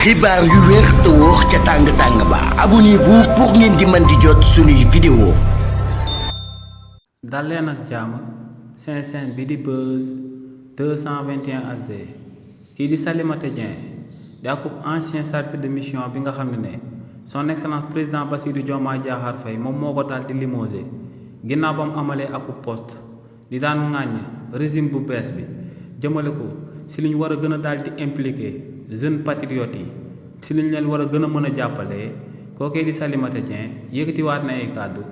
xibaar yu wér te wóor ca tàng ba abonnez-vous pour ngeen di mën di jot suñuy vidéo. dal leen ak jàmm seen chaîne bi di Buzz 221 HD kii di Salimata Dieng di akub ancien chargé de mission bi nga xam ne son excellence président Bassirou Diomaye Diakhar Faye moom moo ko daal di limogé ginnaaw ba mu amalee akub poste di daan ŋàññ régime bu bees bi jëmale ko si li ñu war a gën a daal di impliqué jeunes patriotes yi si li ñu leen war a gën a mën a jàppalee kookee di Salimata Dieng yëkkatiwaat na ay kàddu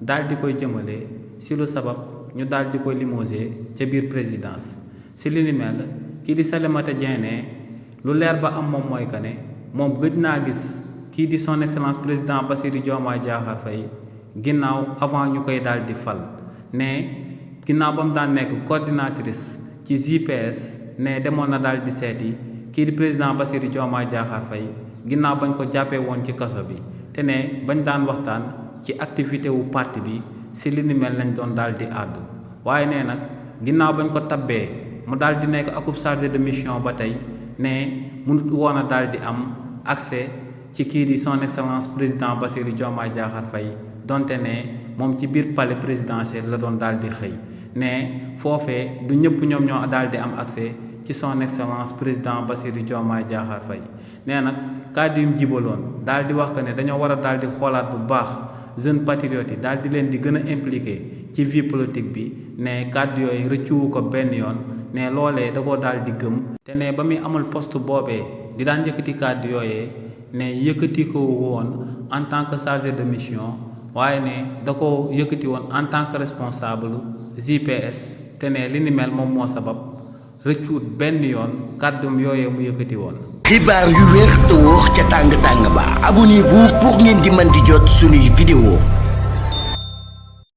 daal di koy jëmale si lu sabab ñu daal di koy limogé ca biir présidence si li ni mel kii di Salimata Dieng ne lu leer ba am moom mooy que ne moom gëj naa gis kii di son excellence président Bassirou Diomaye Diakhar Faye ginnaaw avant ñu koy daal di fal ne ginnaaw ba mu daan nekk coordinatrice ci JPS ne demoon na daal di seeti kii di président Bassirou Diomaye Diakhar Faye ginnaaw bañ ko jàppee woon ci kaso bi te ne bañ daan waxtaan ci activité wu parti bi si li ni mel lañ doon daal di àddu waaye nee nag ginnaaw bañ ko tabbee mu daal di nekk akub chargé de mission ba tey ne mënut woon a daal di am accès ci kii di son excellence président Bassirou Diomaye Diakhar Faye donte ne moom ci biir palais présidentiel la doon daal di xëy ne foofee du ñëpp ñoom ñoo daal di am accès ci son excellence président Bassirou Diomaye Diakhar Faye nee nag kàddu yu mu jibaloon daal di wax que ne dañoo war a daal di xoolaat bu baax jeunes patriotes yi daal di leen di gën a impliqué ci vie politique bi ne kàddu yooyu rëccuwu ko benn yoon ne loolee da koo daal di gëm te ne ba muy amul poste boobee di daan yëkkati kàddu yooyee ne yëkkati ko woon en tant que chargé de mission waaye ne da ko yëkkati woon en tant que responsable JPS te ne li ni mel moom moo sabab rëccuut benn yoon kàddum yooyee mu yëkkati woon. xibaar yu wér te wóor ca tàng ba abonnez-vous pour ngeen di mën di jot suñuy vidéo.